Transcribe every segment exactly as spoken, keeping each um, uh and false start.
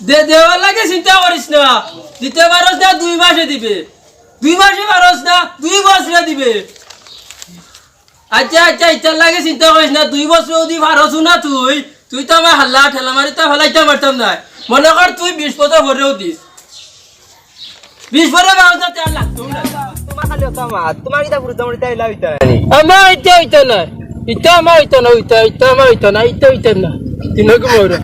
দে, দেওয়ার লাগি চিন্তা করিস না। দিতে পারস না, দুই মাসে দিবে। দুই মাসে পারস না, দুই বছরে দিবে। আচ্ছা, আচ্ছা, ইতার লাগি চিন্তা করিস না। দুই বছরে যদি পারস না তুই, তুই তো আমার হাল্লা ঠেলা মারি তো ফালাইতাম পারতাম না। মনে কর তুই বিশ বছর পরেও দিস। বিশ পরে পারস না, তে আর লাগতো না। তোমার খালি অত আমার, তোমার ইটা পুরো তোমার ইটা ইলা ইটা। আমার ইটা ইটা না। ইটা আমার ইটা না, ইটা, ইটা আমার ইটা না, ইটা ইটা না। তিনকু মরে।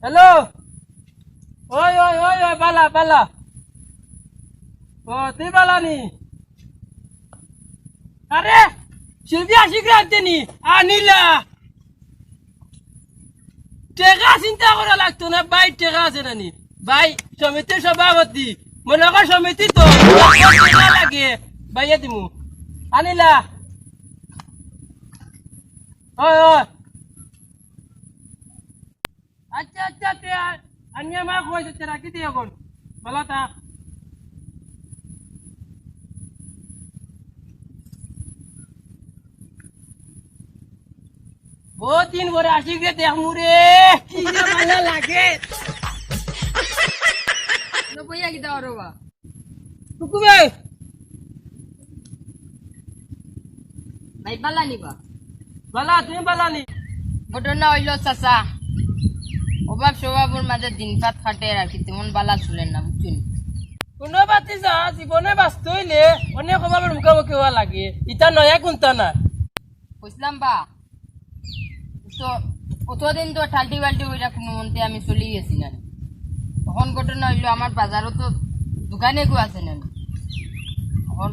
হ্যালো। ওই, ওই, ওই, ওই, বালা, বালা। ও, তুই বালা নি? আরে, শিল্পী আশিক রাখতে নি? আনিলা। টেকা চিন্তা করা লাগতো না, ভাই, টেকা আছে না নি? ভাই, সমিতির সভাপতি, মনে কর সমিতি তো, টেকা লাগে, ভাইয়া দিমু। আনিলা। ওই, ওই। আচ্ছা, আচ্ছা, তে আ-, আমি আমার কই দিতে রাখি দিই এখন। ভালা থাক। বহুত দিন পরে আশিক রে দেখমু রে, কি যে ভালা লাগে। নো বইয়া কি দাও রে বা? হুকুমে। ভাই, বালা নি বা? বালা, তুমি বালা নি? ঘটনা অইলো চাচা, অভাব স্বভাবর মাঝে দিন পাত কাটে আর কি, তেমন বালা চলে না, বুঝছো নি? কোনো বাতি যা, জীবনে বাঁচতে অইলে অনেক অভাবর মুখামুখি হওয়া লাগে। ইটা নয়া কুন্তা না। কইছিলাম বা, তো অতদিন তো টাল্টি বাল্টি কইরা কোনো মন্তে আমি চলি গেছি না। তখন ঘটনা অইলো, আমার বাজারও তো দোকানে গো আছে না। তখন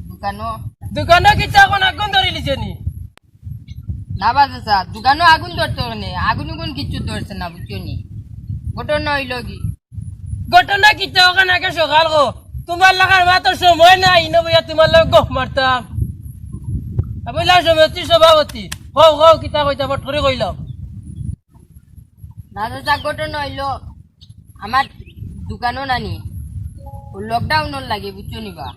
দোকানও দোকানে কিতা এখন আগুন ধরি লিছে নি? না বা চাচা, দোকানও আগুন ধরতো নে, আগুন উগুন কিচ্ছু ধরছে না, বুঝছো নি? ঘটনা অইলো কি, ঘটনা কিতা অখান আগে সকাল গো। তোমার লাখার মাতো সময় নাই, ইনো বইয়া তোমার লগে গপ মারতাম। আমি লাখার সমিতির সভাপতি। কও, কও, কিতা কইতা, ফট করি কইলাও। না, চাচা, ঘটনা অইলো, আমার দোকানও নানি, ও lockdown-র লাগে, বুঝছো নি বা?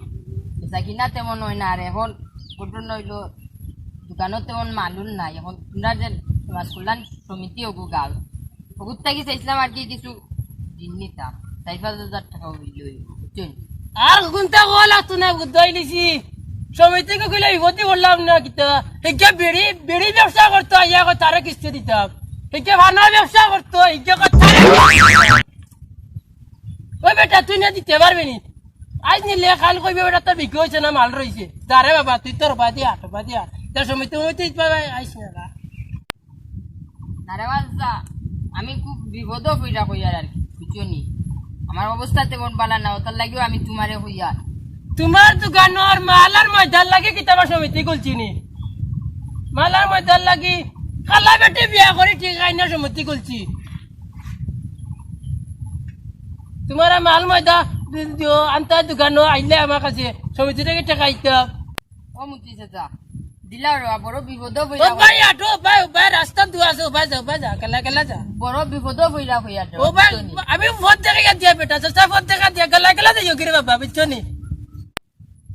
বেচা কিনা তেমন অয় না, আর এখন ঘটনা অইলো, দোকানও তেমন মানুষ নাই। এখন তোমরা যে সমাজ কল্যাণ সমিতি ওগু গাঁও, ওগুর থাকি চাইছিলাম আর কি কিছু ঋণ নিতাম, চাইর পাঁচ হাজার টেকা অইলে অইবো, বুঝছো নি? আর কুন্তা কওয়া লাগতো না, বুঝতে পারলিছি। সমিতিকে কইলে বিপদে পড়লাম না কিতা? হিগে বিড়ি, বিড়ি ব্যবসা করতো, আইয়া কয় তারে কিস্তি দিতাম। হিগে পানর ব্যবসা করতো, হিগে কয় তারে। ওই বেটা, তুই না দিতে পারবি নি? আইজ নিলে কাইল কইবে, "বেটা, তোর বিক্রি অইছে না, মাল রইছে।" যা রে বাবা, তুই তোর বাদে আট, বাদে আট। তোর সমিতি, সমিতি ইত পাবে, আইস না। না রে বাচ্চা, আমি খুব বিপদো পইরা কইয়ার আর কি, বুঝছো নি? আমার অবস্থা তেমন বালা না, ওটার লাগিও আমি তোমারে কইয়ার। তোমার দোকানর মাল আর ময়দার লাগি কিতা আমার সমিতি খুলছি নি? মাল আর ময়দার লাগি কালা বেটি বিয়া করি ঠিক আইনা সমিতি খুলছি। তোমার আর মাল ময়দা দি-, দিও, আনতা দোকানো আইলে আমার কাছে সমিতি থাকি টেকা আইতাম। ও মন্ত্রী চাচা, দিলা রে, বড় বিপদো ও পইরা ভাই, আটো, ভাই, ভাই, রাস্তা দু আছে, ভাই, যাও, ভাই, যাও, গেলা, গেলা, যাও। বড় বিপদো পইরা কইয়া দে, ও ভাই, বুঝছো নি? আমি পথ দেখা দিয়া বেটা, চাচা, পথ দেখা দিয়া, গেলা, গেলা যাইও গিরে বাবা, বুঝছো নি?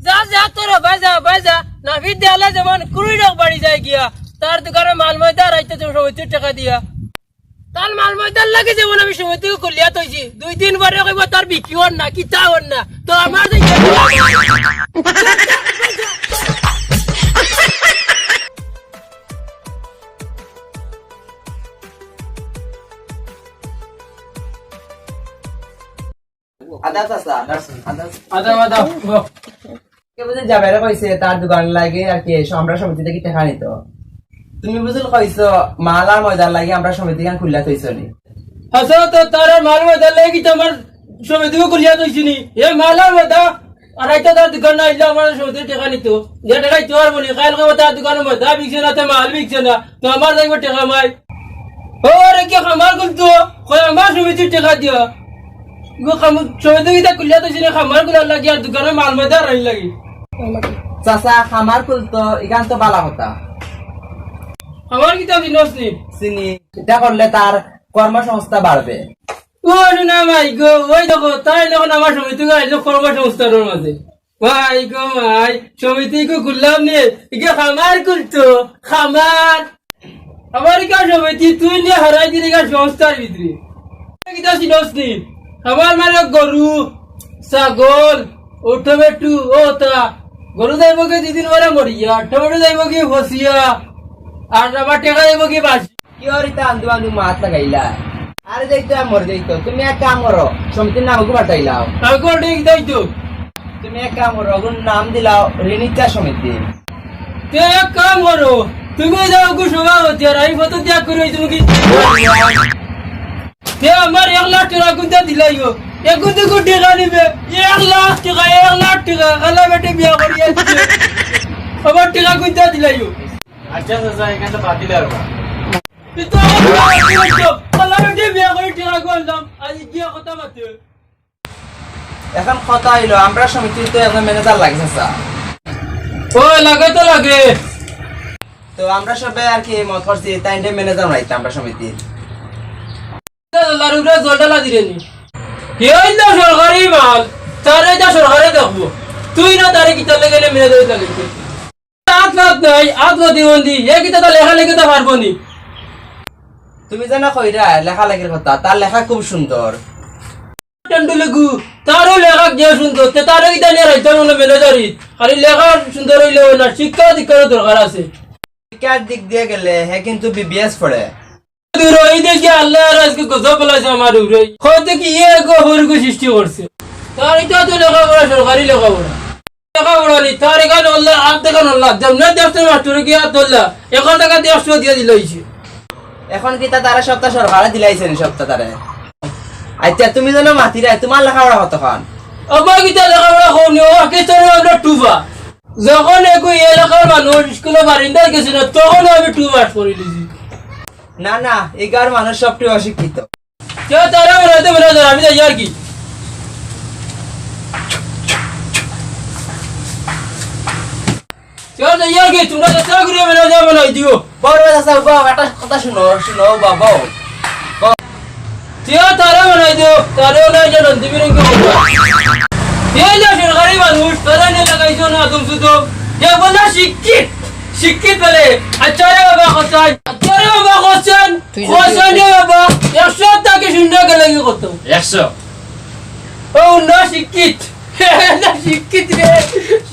যা, যা, তোর ভাই, যা, ভাই, যা। নাফিদ দেয়ালে যেমন কুড়ি লোক বাড়ি যায় গিয়া, তার দোকানে মাল ময়দা রাইতে তুমি সমিতির টেকা দিয়া। তার মাল ময়দার লাগি যেমন আমি সমিতি খুলিয়া থইছি, দুই দিন পরে কইব তার বিক্রি অর না, কিতা অর না, তো আমার যে আদাব চাচা। আদাব। আদাব, আদাব। কে বুঝি জাবেরে কইছে তার দোকান লাগে আর কি, আমরা সমিতি থাকি টেকা নিত। তুমি বুঝি কইছো মাল আর ময়দার লাগি আমরা সমিতি খান খুলিয়া থইছো নি? আচ্ছা, তো তার আর মাল ময়দার লাগি তো আমার সমিতি খুলিয়া থইছি নি? এ মাল আর ময়দা আর আইতো তার দোকান না আইলে আমার সমিতির টেকা নিত। যে টেকা দিতে পারবো নি, কাইল কইব তার দোকানে ময়দা বিকছে না, তো মাল বিকছে না, তো আমার যাইব টেকা মাই। ও রে, কি খামার খুলতো? কই আমার সমিতির টেকা দিয়া। গো খাম-, সমিতি কিতা খুলিয়া তো চিনি খামার খুলার লাগি আর দোকানে মাল ময়দা রাইন লাগি। চাচা, খামার খুলতো, ইখান তো বালা কথা। খামার কিতা চিনস নি? চিনি। এটা করলে তার কর্মসংস্থা বাড়বে। ও না মাই গো, ওই দেখো, তাই যখন আমার সমিতি আইলো কর্মসংস্থানের মাঝে। ভাই গো ভাই, সমিতি ইগু খুললাম নে, ইগু খামার খুলতো, খামার। আমার ইগু সমিতি, তুই নে হারাই দিলি ইগু সংস্থার ভিতরে। কিতা চিনস নি? আমার মানে গরু, ছাগল, ও টমেটো, ও তা। গরু যাইবো কি দুই দিন পরে মরিয়া, টমেটো যাইবো কি ফসিয়া, আর আমার টেকা যাইবো কি বাসি। কি অর ইতা আন্দু আন্দু মাত লাগাইলা? আরে যাইতো আর মরে যাইতো। তুমি এক কাম করো, সমিতির নাম ওকে পাঠাইলাও। তারপর ঠিক যাইতো। তুমি এক কাম করো, ওগুর নাম দিলাও ঋণিকা সমিতি। তে এক কাম করো, তুমি যাও ওগু সভাপতি আর আমি পদত্যাগ করি, তুমি কি? তে আমার এক লাখ টেকা কুনটা দিলাইও? এখন তো কোটি টেকা নিবে, এক লাখ টেকা, এক লাখ টেকা, আল্লাহ বেটি বিয়া করিয়া দিবে। আমার টেকা কুনটা দিলাইও? আচ্ছা চাচা, এখানটা বাদ দিলে আর বা। তুই তো আমার বিয়া করলি তো, আল্লাহ বেটি বিয়া করি টেকা কো আনলাম, আজ গিয়া কথা মাতে। এখন কথা অইলো, আমরা সমিতির তো একজন ম্যানেজার লাগে চাচা। ও, লাগে তো লাগে। তো আমরা সবে আর কি মত করছি, তাইনরে ম্যানেজার বানাইতাম আমরা সমিতির। আল্লাহর উপরে জল ঢালা দিলে নি। হে অইলো সরকারি মাল, তারে ইতা সরকারে দেখবো। তুই না তারে কিতার লাগি ম্যানেজার লাগে? আত ফাত নাই, আত প্রতিবন্ধী, হে কিতা তার লেখা লেখিতা পারবো নি? তুমি জানো কইরা লেখালেখির কথা, তার লেখা খুব সুন্দর। টেন্ডুলেগু, তারও লেখা যে সুন্দর, তে তারও ইতা নিয়া রাখতাম না ম্যানেজারি। খালি লেখা সুন্দর অইলে অয় না, শিক্ষা দীক্ষারও দরকার আছে। শিক্ষার দিক দিয়া গেলে হে কিন্তু বিবিএস পড়ে। দূর অই দেখি আল্লাহ আর আজকে গজব বলাইছে আমার উপরে। হয়তো কি ইয়ে গো হরগো সৃষ্টি করছে। তার ইতা তো লেখাপড়া, সরকারি লেখাপড়া। লেখাপড়া নি, তার এখান আল্লাহ, আর দেখান আল্লাহ। যেমনে দেখতে মাস্টরে গিয়া আত ধরলা, এখন টাকা দেড়শো দিয়া দিল অইছে। এখন কিতা তারে সপ্তাহ সরকারে দিলাইছে নি সপ্তাহ তারে? আচ্ছা, তুমি যেন মাতিরায়, তোমার লেখাপড়া কতখান? আমার কিতা লেখাপড়া কম নি, ও আগে তো আমরা টুবা। যখন একু এলাকার মানুষ স্কুলে বারিন্দায় গেছিল, তখন আমি টু পাস করি দিছি। না, না, এগার মানুষ সবটি অশিক্ষিত। কেউ তারা বেরোইতে বেরোইতে আমি যাই আর কি। কেউ যাই আর কি, তোমরা চেষ্টা করিয়া বেরোয় যাবে না, দিও। বড় ভাই, আচ্ছা, বাবা, একটা কথা শুনো, শুনো, বাবা। কেউ তারা বেরোয় দিও, তারা বেরোয় যে নন্দী বিরঙ্গি করবে। এই যে সরকারি মানুষ, তারা নিয়ে লাগাইছো না, তুম সুতো। যে বললো শিক্ষিত, শিক্ষিত বলে, আচ্ছা রে বাবা, কোথায়? আচ্ছা রে বাবা, কোথায়? তুই যদি কোথায় রে বাবা? একশো থাকি শূন্য গেলে কি কত? একশো। ও না, শিক্ষিত। না, শিক্ষিত রে,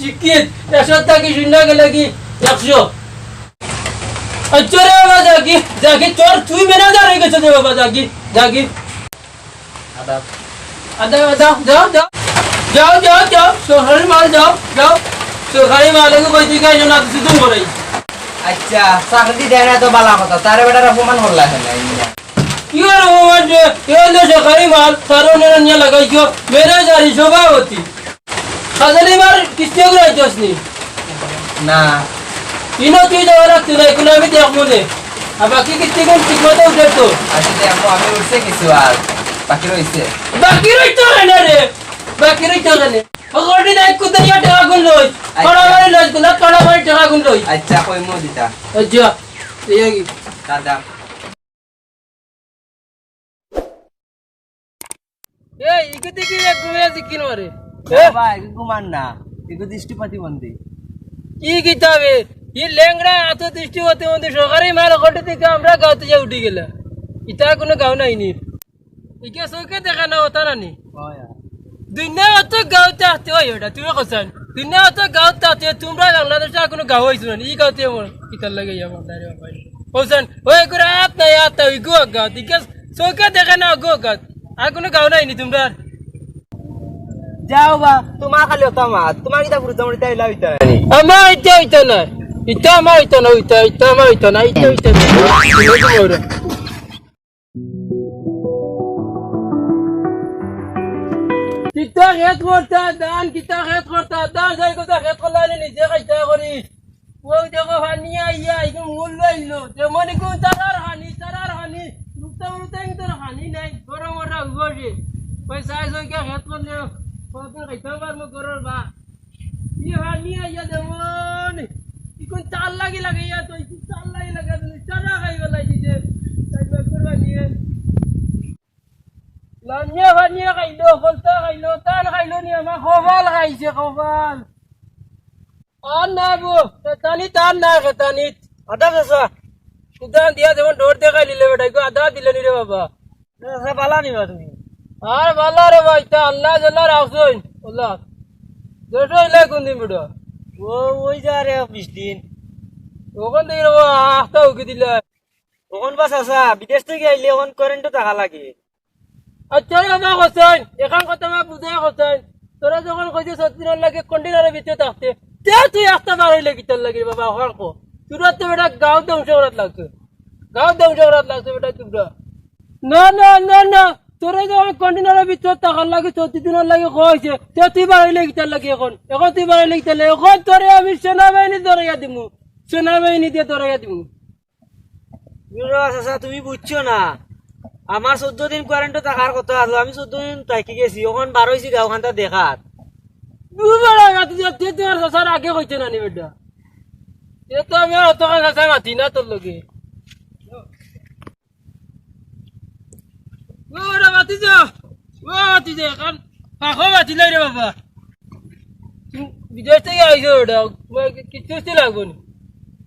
শিক্ষিত। একশো থাকি শূন্য গেলে কি? একশো। আচ্ছা রে বাবা, যাগি, যাগি, তোর তুই ম্যানেজার অই গেছস রে বাবা, যাগি, যাগি। আদাব। আদাব, আদাব, যাও, যাও। যাও, যাও, যাও, সরকারি মাল যাও, যাও। সরকারি মাল এগু কই তুই খাইছো না, তুই তুই বলাই। আচ্ছা, চাকরি দেয় না তো বালা কথা, তারে বেটার অপমান করলা কেনে? কি আর অপমান যে, এই যে সরকারি মাল, সারো নিয়ে লাগাইছো, ম্যানেজারি সভাপতি। খাজানি মার কিস্তি করে আইছস নি? না। ইনো তুই যাওয়া লাগতো না, এখন আমি দেখবো নে। আর বাকি কিস্তি কোন ঠিক মতো উঠে তো? আচ্ছা, দেখো, আমি উঠছে কিছু আর বাকি রইছে। বাকি রইতো কেনে রে? বাকি রইতো কেনে? ও গড়ি নাই, কোথায় ইয়া টেকা গুন লই? আচ্ছা। কড়াবাড়ি লই, কোন কড়াবাড়ি টেকা গুন লই? আচ্ছা, কইমু দিতা। আচ্ছা, এই আর কি। দাদা। এই, ইগু দেখি এক ঘুমে আছে কি নরে? এ? বাবা, এগু ঘুমান না, এগু দৃষ্টি প্রতিবন্ধী। কি কিতাবে? ই লেংড়া এত দৃষ্টি প্রতিবন্ধী সরকারি মাল অকলটি থেকে আমরা গাঁওতে যা উঠি গেলা। ইতা কোনো গাঁও নাই নি। ইকে চোখে দেখা না, ওটা না নি। দুনিয়া অত গাঁও থাকতে হয় ওটা, তুমি কোথায়? দুনিয়া অত গাঁও থাকতে তোমরা বাংলাদেশে আর কোনো গাঁও হইছো না নি। ই গাঁওতে আমার কিতার লাগে ইয়া বাবা রে বাবা। হোসেন, ওই করে আত নাই, আত নাই, ওই গো গাঁও, ঠিক আছে? চোখে দেখে না গো গাঁও। আর কোনো গাঁও নাই নি তোমরা? যাও বা, তোমার খালি ওটা মাত, তোমার কিতা ফুরুত জামুরি তাই লাভ ইতা। আমার ইতা ইতা না, ইতা আমার ইতা না, ইতা, ইতা আমার ইতা না, ইতা, ইতা না। কিতা খেত করতা ধান, কিতা খেত করতা ধান, যাই কথা খেত করলা নি নিজে খাইতা করি। ওই দেখো, পানি আইয়া, এখন মূল লইলো। যেমন এখন তারার পানি, তারার পানি, রুকতা রুকতা কিন্তু পানি নাই। গরম ওরা উঠবো রে। ওই সাইজ ওই কে খেত করলে, কত খাইতে পারবো গরুর বা। ই পানি আইয়া যেমন, এখন চাল লাগি লাগে, ইয়া তো, এখন চাল লাগি লাগে, তুমি চারা খাইবে লাগি যে, তাই বের করবা নিয়ে। লামিয়া পানিয়ে খাইলো, বলতা খাইলো, তান খাইলো নি, আমার কপাল খাইছে, কপাল। আর না বো, খেতানিত আর না, খেতানিত। আদা চাচা। কুদান দিয়া যেমন ডর দেখাই নিলে বেটা, ইগু আদা দিলে নি রে বাবা। চাচা, বালা নিবা তুমি? আর বালা রে ভাই, তা আল্লাহ জাল্লাহ রাখছইন। আল্লাহ। দেশো ইলা কোন দিন বেটা? ও, ওই যা রে, বিশ দিন। ওখান থেকে রে বাবা, আখতা উকি দিলা। ওখান বা চাচা, বিদেশ থেকে আইলে ওখান কারেন্টও থাকা লাগে। আচ্ছা রে বাবা হোসেন, এখান কথা আমার বুঝে হোসেন, তোরা যখন কইছে সত্যি দিনর লাগি কন্টেনারের ভিতরে থাকতে, তে তুই আখতা বার হইলে কিতার লাগি রে বাবা, হর কো। তোরা তো বেটা গাঁও ধ্বংস করাত লাগছে, গাঁও ধ্বংস করাত লাগছে বেটা তোরা। না, না, না, না, তোরা যখন কন্টেনারের ভিতরে থাকার লাগি সত্যি দিনর লাগি কইছে, তে তুই বার হইলে কিতার লাগি এখন? এখন তুই বার হইলে কিতার লাগি? এখন তোরে আমি সেনাবাহিনী ধরাইয়া দিমু, সেনাবাহিনী দিয়া ধরাইয়া দিমু। নুরুল চাচা, তুমি বুঝছো না, আমার চৌদ্দ দিন কোয়ারেন্টো থাকার কথা আছিল, আমি চৌদ্দ দিন থাকি গেছি, অখন বার অইছি গাঁওখানটা দেখাত। দুবার আগে তুই, তুই তোমার চাচার আগে কইছে না নি বেটা? এ তো আমি আর অত কথা চাচা মাতি না তোর লগে। ও বেটা মাতি যা, ও মাতি যা, এখন কাকো মাতি নাই রে বাবা। তুমি বিদেশ থেকে আইছো বেটা, তোমার কি কিস্তি উস্তি লাগবো নি?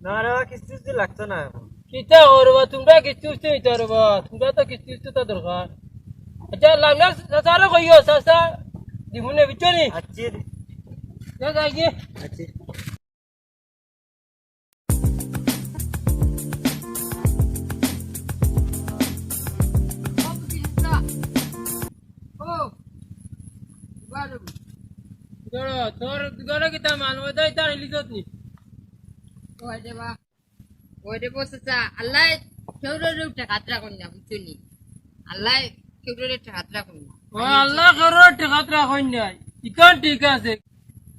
না রে বাবা, কিস্তি উস্তি লাগতো না এখন। কিতা করবা, তোমরা কিস্তি উস্তি নিতে পারবা, তোমরা তো কিস্তি উস্তি তো দরকার। আচ্ছা, লামলা চাচারে কইও, চাচা, দিমুনে বুঝছো নি? আচ্ছা। যা, যাই গিয়ে। আচ্ছা। ও, বারো। তোর, তোর ঘরে কিতা মাল ময়দা ইতা আনিলিছত নি? ওই রে বা, ওই রে বা চাচা, আল্লাহ কেউরে টেকাত রাখইন না, বুঝছো নি? আল্লাহ কেউরে টেকাত রাখইন না। ও, আল্লাহ কেউরে টেকাত রাখইন না। ইখান ঠিক আছে।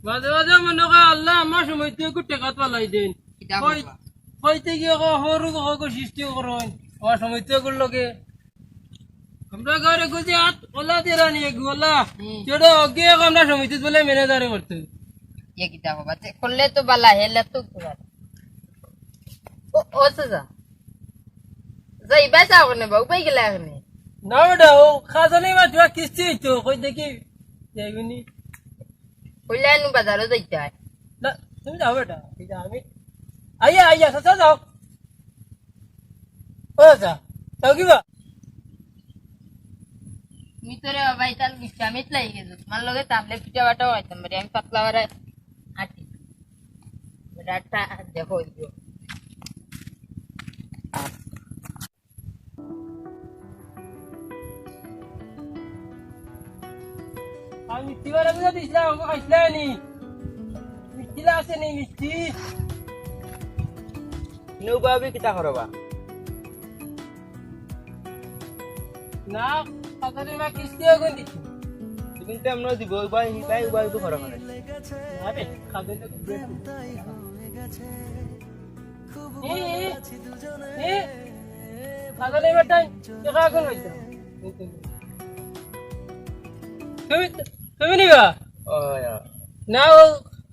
মাঝে মাঝে মনে কয় আল্লাহ আমার সময় তো একটু টেকাত ফালাই দেন। কিতা কই-, করবা? কইতে গিয়ে কয়, "হরু হক সৃষ্টি করইন, আমার সময় তো এগুর লগে।" আমরা ঘরে গুজি হাত ওলা দিয়ে রানি এগু ওলা। হুম। কেডা ওকে এক আমরা সমিতিত বলে ম্যানেজারে করতে। এ কিতা বাবা, তে করলে তো বালা, হেলে তো পুরা। ও, ও চাচা। যাই, বাই যাও কেনে বা, উবাই গেলা কেনে? না বেটা, ও খাজানি মা তুই কিস্তি হইতো, কই দেখি, যাইবনি। কইলা নু বাজারও যাইতায়। না, তুমি যাও বেটা, এই যে আমি, আইয়া, আইয়া, চাচা যাও। ও চাচা, যাও কিবা? তুমি তো রে বাবা, ইতাল বিশ্রামিত লাগি গেছো। তোমার লগে তামলে পিঠা বাটাও খাইতাম পারি, আমি পাতলা বাড়ায় আটি। বেটা, একটা দেখো, ওই যে। আর মিষ্টি বানাবি না দিছিলাম, আমাকে খাইছিলাম নি। মিষ্টি আছে নি, মিষ্টি? নৌকা হবে কিতা করবা? না, খাতারে মা কিস্তি এখন দিছি। তুমি তো এমন দিব, উবাই, উবাই, উবাই তো করো মানে। আরে, খাতারে তো এ, এ, এ, পাগল এই বেটাই, টেকা এখন হইতো। তুমি, তুমি নিবা? ও, ইয়া। না, ও,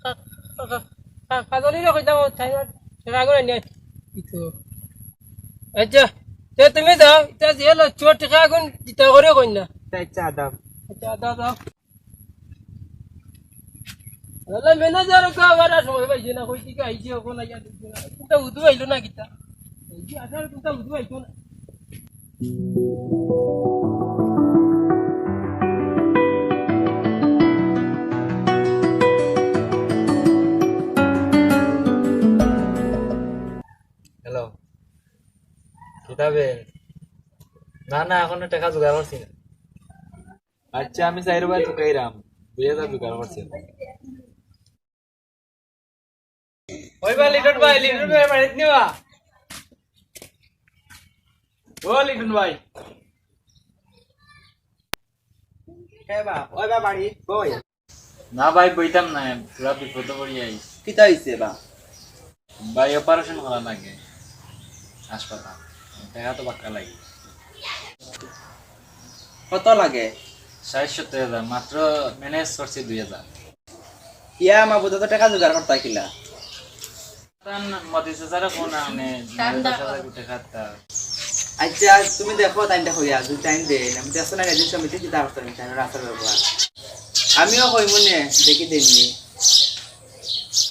কা-, কা-, কা-, কা-, কাজলি না কইতাম, ও, তাই না, টেকা এখন নিয়ে আইতো। আচ্ছা, তে তুমি যাও, ইতা যে হলো, চোর টেকা এখন দিতে করে কই না। আচ্ছা, দাও। আচ্ছা, দাও, দাও। আল্লাহ, ম্যানেজার ওকে আবার আর সময় পাইছে না, কই থেকে আইছে, ওখানে আইয়া দেখছে না। কোনটা উদু আইলো না কিতা? এই যে আসার কোনটা উদু আইতো না। হ্যালো। কিতাবে? না, না, এখনো টেকা জোগাড় করছি না। আচ্ছা, আমি চাইর ভাই তুকাইরাম, দুই হাজার জোগাড় করছি। ওই বা লিটন ভাই, লিটন ভাই বাড়িত নিবা? ও লিটন ভাই। হে বা, ওই বা বাড়িত, কই? না ভাই, বইতাম না, পুরা বিপদে পড়ি আইছি। কিতা হইছে বা? ভাই, অপারেশন করা লাগে হাসপাতাল, টেকা তো বাক্কা লাগে। কত লাগে? ষাইট সত্তইর হাজার, মাত্র ম্যানেজ করছি দুই হাজার। ইয়া, মা বুঝা তো টেকা জোগাড় করতা কিলা? তান মতি চাচারে কোন আনে, ঠান্ডা। দশ হাজার কোটি খাতা। আচ্ছা, তুমি দেখো, তাইনটা কইয়া, যদি টাইম দেয়, আমি দেখছো না, একদিন সমিতি কিতা করতাম, তাই রাস্তার ব্যবহার। আমিও কইমু নে, দেখি দেননি।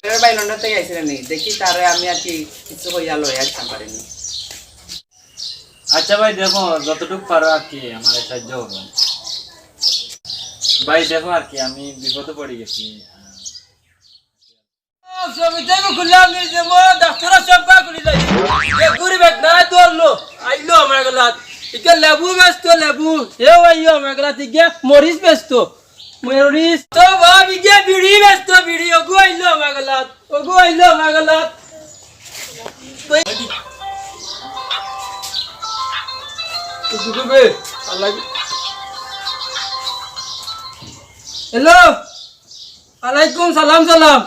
এর ভাই লন্ডন থাকি আইছে নি, দেখি তারে আমি আর কি কিছু কইয়া লই আইতাম পারিনি। আচ্ছা ভাই, দেখো যতটুকু পারো আর কি আমারে সাহায্য করো। ভাই দেখো আর কি, আমি বিপদে পড়ি গেছি। সমিতি আমি খুললাম, এই যে মোর ডাক্তার সব বার করি যাই। যে গরিব এক না দৌড়লো, আইলো আমার গলাত। ইকে লেবু বেচতো, লেবু। এও আইলো আমার গলাত, ইকে মরিচ বেচতো। মরিচ তো ভাব, ইকে বিড়ি বেচতো, বিড়ি। ওগু আইলো আমার গলাত, ওগু আইলো আমার গলাত। হ্যালো। ওয়ালাইকুম সালাম, সালাম।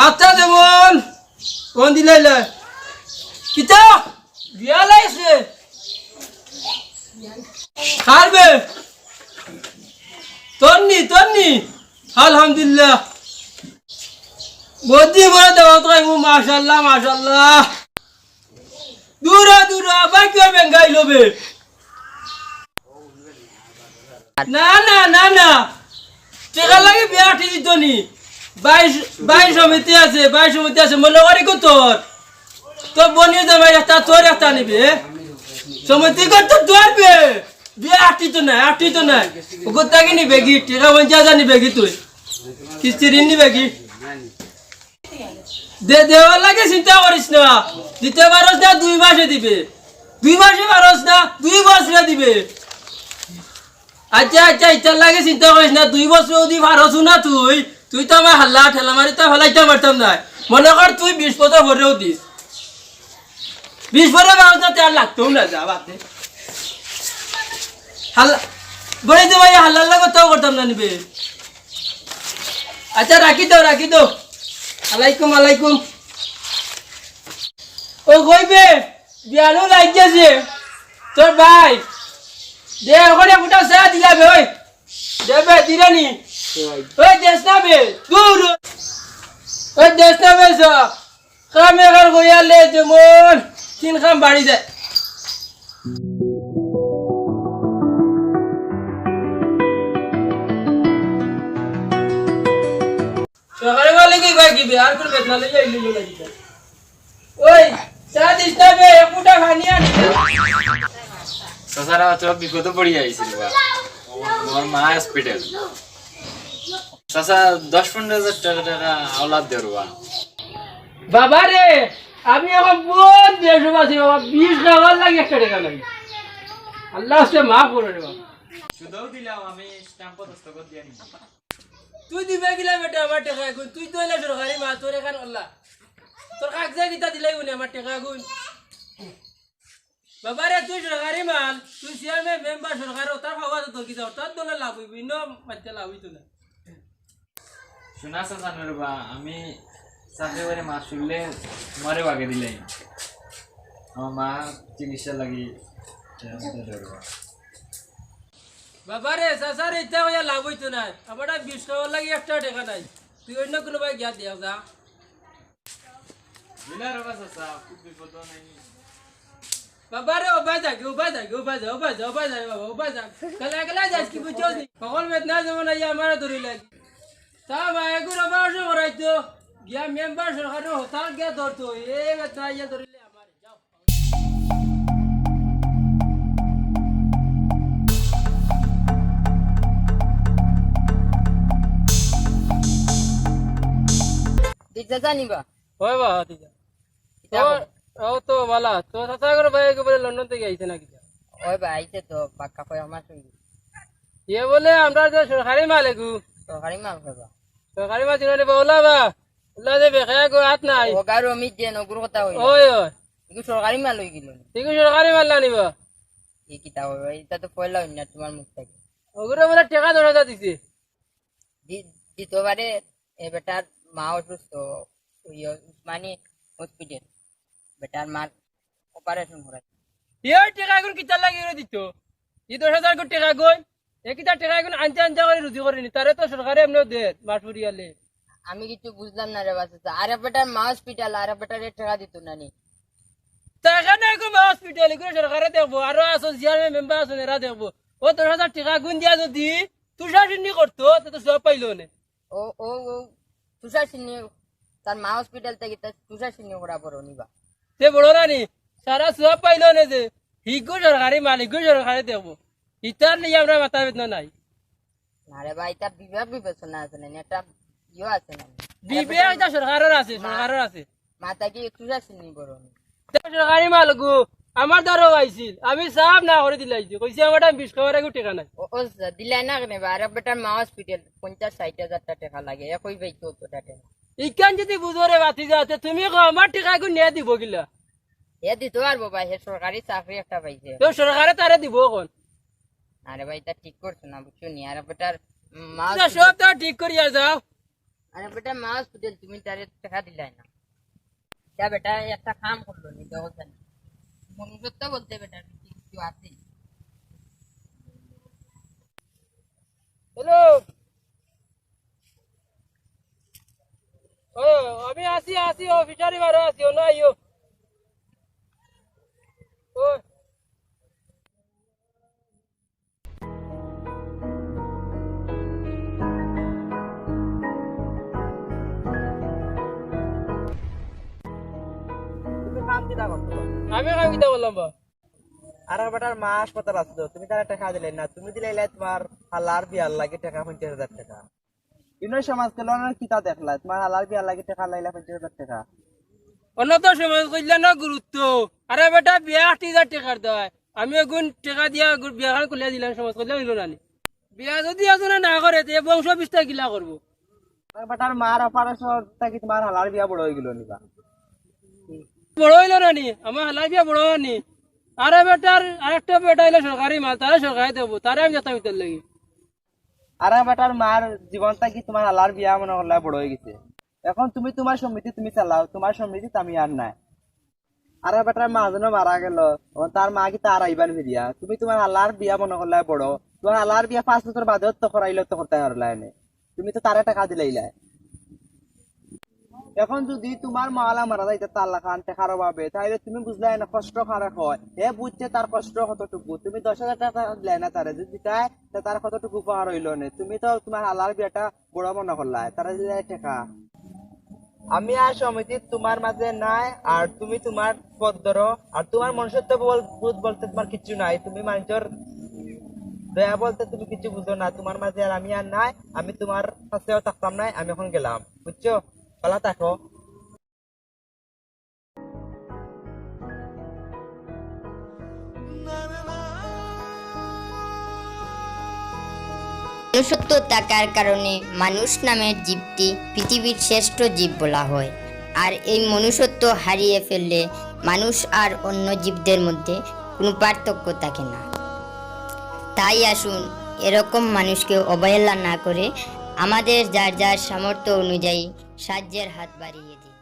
আচ্ছা, যেমন ফোন দিলাইলা। কিতা? বিয়া লাইছে? খারবে? তন্নি, তন্নি। আলহামদুলিল্লাহ। বদি বড় দেওয়া তো খাইমু, মাশাআল্লাহ, মাশাআল্লাহ। দূরা, দূরা, আবার কেউ বেঙ্গাই লবে। না, না, না, না। টেকা লাগে বিয়া ঠিক দিত নি। বাইশ, বাইশ সমিতি আছে, বাইশ সমিতি আছে। মনে করি কো তোর। তোর বনির জামাই একটা, তোর একটা নিবে। সমিতি কো তো তোর বে। বিয়া আটিত না, আটিত না। ওগো তাকে নিবে কি? টেকা পঞ্চাশ হাজার নিবে কি তুই? কিস্তি ঋণ নিবে কি? দে, দেওয়ার লাগে চিন্তা করিস না। দিতে পারস না, দুই মাসে দিবে। দুই মাসে পারস না, দুই বছরে দিবে। আচ্ছা, আচ্ছা, ইতার লাগে চিন্তা করিস না। দুই বছর যদি পারস না তুই, তুই তো আমার হাল্লা ঠেলা মারি তো ফেলাইতে পারতাম না। মনে কর তুই বিশ বছর পরেও দিস। বিশ পরে পারস না, তে আর লাগতো না, যা বাদ দে। হাল্লা, বলে তো ভাই, হাল্লার লাগে তো করতাম না নিবে। আচ্ছা, রাখি দাও, রাখি দাও। আলাইকুম, আলাইকুম। ও কইবে, বিয়ানো লাগ গেছে। তোর ভাই। দে, ওখানে ফুটা চা দিলা বে, ওই। দে বে, দিলে নি। ওই, দেশ না বে, দূর। ওই, দেশ না বে, চা। কাম একার কইয়ালে যেমন তিন কাম বাড়ি যায়। সকালে বলে কি ভাই কি বে? আর কোন বেতনা লইয়া ইল্লু ইল্লু লাগি যায়। ওই, চা দিস না বে, এক ফুটা পানি আন। চাচারা তো বিপদে পড়ি আইছিল বা। আমার মা হসপিটাল। চাচা, দশ পনেরো হাজার টাকা, টাকা আওলাদ দেওয়া। বাবা রে, আমি এখন বহুত বেসব আছি বাবা, বিষ খাওয়ার লাগে একটা টাকা নাই। আল্লাহ হস্তে মাফ করে রে বাবা। শুধু দিলাম আমি, স্ট্যাম্প দস্তখত দিয়ে নিব। তুই দিবে গিলা বেটা আমার টাকা এখন, তুই তো এলা সরকারি মাল, তোর এখান আল্লাহ। তোর কাগজে কিতা দিলাই উনি আমার টাকা এখন। বাবারে, তুই সরকারি মাল, তুই চেয়ারম্যান, মেম্বার, সরকার, ওটার ভাবা তো তোর কিতা, ওটার দলে লাভ হইব, ইনো মারতে লাভ হইতো না। শোনা চাচা নুরবা, আমি চাকরি করে মাস শুনলে তোমারে বাগে দিলাই। আমার মা চিকিৎসা লাগি। বাবারে, চাচারে ইতা কইয়া লাভ হইতো না। আমার বিষ খাওয়ার লাগি একটা টাকা নাই। তুই অন্য কোনো ভাই গিয়া দেখ যা। দিলা রে বাবা চাচা, খুব বিপদ নাই। বাবা রে, ও বাই যাগি, ও বাই যাগি, ও বাই যা, ও বাই যা, ও বাই যা, বাবা, ও বাই যা। কালা কালা যাস কি বুঝছস নি? সকল বেদনা যেমন আইয়া আমারে ধরি লাগি। তা ভাই, এগুলো আমার সব করাইতো। গিয়া মেম্বার সরকারের হতাল গিয়া ধরতো। এ বেদনা আইয়া ধরিলে আমারে। যাও। দিক যা জানিবা। ওই বা, দিক যা। কিতা ও, খবর? ও তো বালা। তো চাচা করে ভাই একেবারে লন্ডন থেকে আইছে না কিতা? ওই বা, আইছে তো, বাক্কা কয় আমার সঙ্গে। ইয়ে বলে, আমরা যে সরকারি মাল এগু। সরকারি মাল কইবা? সরকারি মাল চিনো রে বা, ওলা বা। ওলা যে বেখায়া গো, হাত নাই। ও গারো মি যে নগুর কথা হইল। ওই, ওই। এগু সরকারি মাল হই গেল। এগু সরকারি মাল না নিবা? এই কিতা হবে? এটা তো পয়লা হইল না তোমার মুখ থেকে। ওগুলো বলে টাকা দশ হাজার দিছে। দি-, দিতে পারে, এ বেটার মা অসুস্থ, ওই উসমানী হসপিটাল, বেটার মার অপারেশন করাই। এই টাকা এখন কিতার লাগি করে দিত? এই দশ হাজার করে টাকা গই, এ কিতা টাকা এখন আনতে আনতে করে রুজি করেনি, তারে তো সরকারে এমনিও দে, মাস ফুরিয়ালে। আমি কিছু বুঝলাম না রে বাচ্চা, আরে বেটার মা হসপিটাল, আরে বেটার এ টাকা দিত না নি। টাকা না এখন মা হসপিটাল, এগুলো সরকারে দেখবো, আরো আসো চেয়ারম্যান মেম্বার আসো, এরা দেখবো। ও দশ হাজার টাকা গুণ দিয়া যদি তুষার সিন্নি করতো, তে তো সওয়াব পাইলো নে। ও, ও, ও, তুষার সিন্নি, তার মা হসপিটাল থাকি তার তুষার সিন্নি করা বড় নিবা। তে বড় না নি, সারা সওয়াব পাইলো নে যে, হিগু সরকারি মাল, হিগু সরকারে দেখবো। ইতার লাগি আমরা মাথা বেদনা নাই। না রে ভাই, ইতার বিবেক বিবেচনা আছে না, একটা ইয়ে আছে না। বিবেক ইতা সরকারর আছে, সরকারর আছে। মাথা কি একটু যাচ্ছে নি বড়? তে সরকারি মাল গো, আমার দ্বারাও আইছিল, আমি সাফ না করি দিলাইছি, কইছি আমার টাইম বিশ খাবার আগে টেকা নাই। ও, ও, দিলাই না কেনে বা? আরে বেটার মা হসপিটাল, পঞ্চাশ ষাইট হাজার টা টেকা লাগে, একই ভাই তো অতটা টেকা। ইখান যদি বুঝো রে বাতি যাতে, তুমি কও আমার টেকা এগু নিয়া দিবো কিলা? হে দিতো পারবো ভাই, হে সরকারি চাকরি একটা পাইছে। তো সরকারে তারে দিবো অখন। আরে ভাই, ইতা ঠিক করছো না, বুঝছো নি? আরে বেটার মা আচ্ছা, হসপিটাল সব তো ঠিক করি আর যাও। আরে বেটা, মা হসপিটাল, তুমি তারে টেকা দিলাই না। ইটা বেটা একটা কাম করলো নি, দেখো জানি। মনুষ্যত্ব বলতে বেটা কিছু আছে। হ্যালো। ও, আমি আছি, আছি, ও ফিশারি বারো আছি, ও না আইও। ও। তুমি কাম কিতা করছো? আমি কাম কিতা করলাম বা? আরে বেটার মা হাসপাতাল আছে তো, তুমি তারে টেকা দিলে না, তুমি দিলাইলা তোমার হালার বিয়ার লাগি টেকা, পঞ্চাশ হাজার টেকা। ইনো সমাজ কল্যাণর কিতা দেখলা? তোমার হালার বিয়ার লাগি টেকা লাইলা পঞ্চাশ হাজার টেকা। অন্য তো সমাজ কল্যাণর গুরুত্ব। আরে বেটা, বিয়া আশি হাজার টেকার দায়। আমি এগুন টেকা দিয়া এগুন বিয়া খান খুলিয়া দিলাম, সমাজ কল্যাণ অইলো না নি? বিয়া যদি এজনে না করে, তে বংশ বিস্তার কিলা করবো? আরে বেটার মার অপারেশন থাকি তোমার হালার বিয়া বড় অইগেলো নি বা? বড় অইলো না নি? আমার হালার বিয়া বড় অইলো নি? আরে বেটার আরেকটা বেটা অইলো সরকারি মাল, তারে সরকারে দেখবো, তারে আমি যেতাম ইতার লাগি। আরে বেটার মার জীবন থাকি তোমার হালার বিয়া মনো করলায় বড় অইগেছে। অখন তুমি তোমার সমিতি তুমি চালাও, তোমার সমিতিত আমি আর নাই। আরে বেটার মা যেন মারা গেলো, অখন তার মা কিতা আর আইবা নি ফিরিয়া? তুমি তোমার হালার বিয়া মনো করলায় বড়, তোমার হালার বিয়া পাঁচ বছর বাদেও তো করাইলে তো করতায় পারলায় নে। তুমি তো তারে টেকা দিলাইলায়। অখন যদি তোমার মাওলা মারা যাইতা তার লাখান টেকার অভাবে, তাইলে তুমি বুঝলায় না কষ্ট কারে কয়। হে বুঝছে তার কষ্ট কতটুকু। তুমি দশ হাজার টেকা দিলায় না তারে, যদি দিতায়, তে তার কতটুকু উপকার অইলো নে। তুমি তো তোমার হালার বিয়াটা বড় মনো করলায়, তারে দিলায় টেকা। আমি আর সমিতিত তোমার মাঝে নাই, আর তুমি তোমার পথ ধরো, আর তোমার মনুষ্যত্ব বল-, বোধ বলতে তোমার কিচ্ছু নাই, তুমি মানুষর দয়া বলতে তুমি কিচ্ছু বুঝো না। তোমার মাঝে আর আমি আর নাই, আমি তোমার কাছেও থাকতাম নাই, আমি অখন গেলাম, বুঝছো? ভালা থাকো। মনুষ্যত্ব থাকার কারণে মানুষ নামের জীবটি পৃথিবীর শ্রেষ্ঠ জীব বলা হয়। আর এই মনুষ্যত্ব হারিয়ে ফেললে মানুষ আর অন্য জীবদের মধ্যে কোনো পার্থক্য থাকে না। তাই আসুন, এরকম মানুষকে অবহেলা না করে আমাদের যার যার সামর্থ্য অনুযায়ী সাহায্যের হাত বাড়িয়ে দিই।